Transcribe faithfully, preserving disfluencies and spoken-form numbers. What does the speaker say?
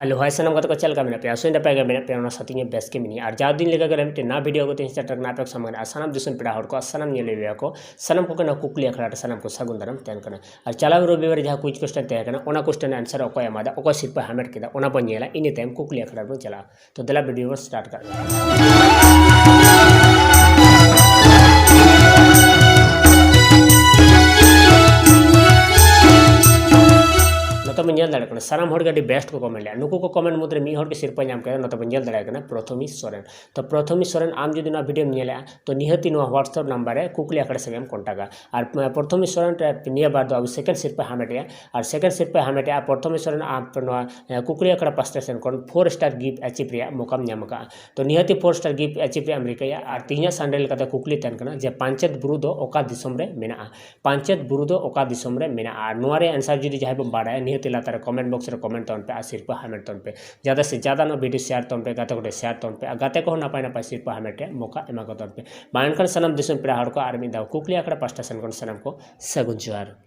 Hello, hi ᱥᱟᱱᱟᱢ ᱜᱟᱛᱮ ᱠᱚ, ᱪᱮᱫ ᱞᱮᱠᱟ ᱢᱮᱱᱟᱜ ᱯᱮᱭᱟ? ᱟᱥᱚᱜ ᱟᱹᱧ ᱱᱟᱯᱟᱭ ᱜᱮ ᱢᱮᱱᱟᱜ ᱯᱮᱭᱟ, ᱚᱱᱟ ᱥᱟᱶᱛᱮ ᱤᱧ ᱦᱚᱸ ᱵᱮᱥ ᱜᱮ ᱢᱤᱱᱟᱹᱧᱟ᱾ ᱟᱨ ᱡᱟᱣ ᱫᱤᱱ ᱞᱮᱠᱟ ᱜᱮ ᱢᱤᱫᱴᱮᱱ ᱱᱟᱣᱟ video ᱠᱟᱛᱮ ᱤᱧ ᱥᱮᱴᱮᱨ ᱠᱟᱱᱟ ᱟᱯᱮ ᱠᱚ ᱥᱟᱢᱟᱝ ᱨᱮ᱾ ᱟᱨ ᱥᱟᱱᱟᱢ ᱫᱤᱥᱚᱢ ᱯᱮᱲᱟ ᱦᱚᱲ ᱠᱚ, ᱥᱟᱱᱟᱢ ᱧᱮᱞᱮᱫ ᱯᱮᱭᱟ ᱠᱚ, ᱥᱟᱱᱟᱢ ᱠᱚᱜᱮ ᱱᱚᱣᱟ ᱠᱩᱠᱞᱤ ᱟᱠᱷᱲᱟ ᱨᱮ ᱥᱟᱱᱟᱢ ᱠᱚ ᱥᱟᱹᱜᱩᱱ ᱫᱟᱨᱟᱢ ᱛᱟᱦᱮᱱ ᱠᱟᱱᱟ᱾ ᱟᱨ ᱪᱟᱞᱟᱣ ᱨᱚᱵᱤᱵᱟᱨ ᱡᱟᱦᱟᱸ quiz question ᱛᱟᱦᱮᱸ ᱠᱟᱱᱟ, ᱚᱱᱟ question answer ᱚᱠᱚᱭ ᱮᱢᱟᱫᱟ, ᱚᱠᱚᱭ ᱥᱤᱨᱯᱟᱹ ᱦᱟᱢᱮᱴ ᱠᱮᱫᱟ, ᱚᱱᱟ ᱵᱚᱱ ᱧᱮᱞᱟ᱾ ᱤᱱᱟᱹ ᱛᱟᱭᱚᱢ ᱠᱩᱠᱞᱤ ᱟᱠᱷᱲᱟ ᱨᱮᱵᱚᱱ ᱪᱟᱞᱟᱜᱼᱟ᱾ ᱛᱚ ᱫᱮᱞᱟ video ᱵᱚᱱ start ᱠᱟᱜ ᱜᱮ᱾ ᱱᱚᱛᱮ ᱵᱚᱱ ᱧᱮᱞ ᱫᱟᱲᱮᱭᱟᱜ ᱠᱟᱱᱟ, ᱥᱟᱱᱟᱢ ᱦᱚᱲ ᱜᱮ ᱟᱹᱰᱤ best ᱠᱚ comment ᱞᱮᱫᱼᱟ᱾ ᱱᱩᱠᱩ ᱠᱚ comment ᱢᱩᱫᱽᱨᱮ ᱢᱤᱫ ᱦᱚᱲ ᱜᱮ ᱥᱤᱨᱯᱟᱹ ᱧᱟᱢ ᱠᱮᱫᱟ, ᱱᱚᱛᱮ ᱵᱚᱱ ᱧᱮᱞ ᱫᱟᱲᱮᱭᱟᱜ ᱠᱟᱱᱟ ᱯᱨᱚᱛᱷᱚᱢᱤ ᱥᱚᱨᱮᱱ᱾ ᱛᱚ ᱯᱨᱚᱛᱷᱚᱢᱤ ᱥᱚᱨᱮᱱ, ᱟᱢ ᱡᱩᱫᱤ ᱱᱚᱣᱟ video ᱧᱮᱞᱮᱜᱼᱟ, ᱛᱚ ᱱᱤᱦᱟᱹᱛᱤ ᱱᱚᱣᱟ WhatsApp number ᱨᱮ ᱠᱩᱠᱞᱤ ᱟᱠᱷᱲᱟ ᱥᱟᱶ ᱮᱢ contact ᱟ᱾ ᱟᱨ ᱯᱨᱚᱛᱷᱚᱢᱤ ᱥᱚᱨᱮᱱ ᱨᱮ ᱱᱤᱭᱟᱹ ᱵᱟᱨ ᱫᱚ ᱟᱵᱚ second ᱥᱤᱨᱯᱟᱹ ᱦᱟᱢᱮᱴᱮᱜᱼᱟ᱾ ᱟᱨ second ᱥᱤᱨᱯᱟᱹ ᱦᱟᱢᱮᱴᱮᱜᱼᱟ ᱯᱨᱚᱛᱷᱚᱢᱤ ᱥᱚᱨᱮᱱ, ᱟᱢ ᱱᱚᱣᱟ, ᱮ, ᱠᱩᱠᱞᱤ ᱟᱠᱷᱲᱟ ᱯᱟᱥᱴᱟ ᱥᱮᱱ ᱠᱷᱚᱱ four star gift achieve ᱨᱮᱭᱟᱜ ᱢᱚᱠᱟᱢ ᱧᱟᱢ ᱟᱠᱟᱫᱼᱟ᱾ ᱛᱚ ᱱᱤᱦᱟᱹᱛᱤ four star gift achieve ᱨᱮᱭᱟᱜ ᱮᱢ ᱨᱤᱠᱟᱹᱭᱟ᱾ ᱟᱨ ᱛᱮᱦᱮᱧᱟᱜ Sunday ᱞᱮᱠᱟᱛᱮ ᱠᱩᱠᱞᱤ ᱛᱟᱦᱮᱱ ᱠᱟᱱᱟ ᱡᱮ ᱯᱟᱧᱪᱮᱛ ᱵᱩᱨᱩ ᱫᱚ ᱚᱠᱟ ᱫᱤᱥᱚᱢ ᱨᱮ ᱢᱮᱱᱟᱜᱼᱟ? ᱯᱟᱧᱪᱮᱛ ᱵᱩᱨᱩ ᱫᱚ ᱚᱠᱟ ᱫᱤᱥᱚᱢ ᱨᱮ ᱢᱮᱱᱟᱜᱼᱟ? ᱟᱨ ᱱᱚᱣᱟ ᱨᱮᱭᱟᱜ answer ᱡᱩᱫᱤ ᱡᱟᱦᱟᱸᱭ ᱵᱚᱱ ᱵᱟᱲᱟᱭᱟ, ᱱᱤᱦᱟᱹᱛᱤ ᱞᱟᱛᱟᱨ ᱨᱮ comment box ᱨᱮ comment ᱛᱟᱵᱚᱱ ᱯᱮ ᱟᱨ ᱥᱤᱨᱯᱟᱹ ᱦᱟᱢᱮᱴ ᱛᱟᱵᱚᱱ ᱯᱮ᱾ ᱡᱟᱫᱟ ᱥᱮ ᱡᱟᱫᱟ ᱱᱚᱣᱟ video share ᱛᱟᱵᱚᱱ ᱯᱮ, ᱜᱟᱛᱮ ᱠᱚᱴᱷᱮᱱ share ᱛᱟᱵᱚᱱ ᱯᱮ, ᱟᱨ ᱜᱟᱛᱮ ᱠᱚᱦᱚᱸ ᱱᱟᱯᱟᱭ ᱱᱟᱯᱟᱭ ᱥᱤᱨᱯᱟᱹ ᱦᱟᱢᱮᱴ ᱨᱮᱭᱟᱜ ᱢᱚᱠᱟ ᱮᱢᱟ ᱠᱚ ᱛᱟᱵᱚᱱ ᱯᱮ᱾ ᱢᱟ ᱮᱱᱠᱷᱟᱱ ᱥᱟᱱᱟᱢ ᱫᱤᱥᱚᱢ ᱯᱮᱲᱟ ᱦᱚᱲ ᱠᱚ ᱟᱨ ᱢᱤᱫ ᱫᱷᱟᱣ ᱠᱩᱠᱞᱤ ᱟᱠᱷᱲᱟ ᱯᱟᱥᱴᱟ ᱥᱮᱱ ᱠᱷᱚᱱ ᱥᱟᱱᱟᱢ ᱠᱚ ᱥᱟᱹᱜᱩᱱ ᱡᱚᱦᱟᱨ᱾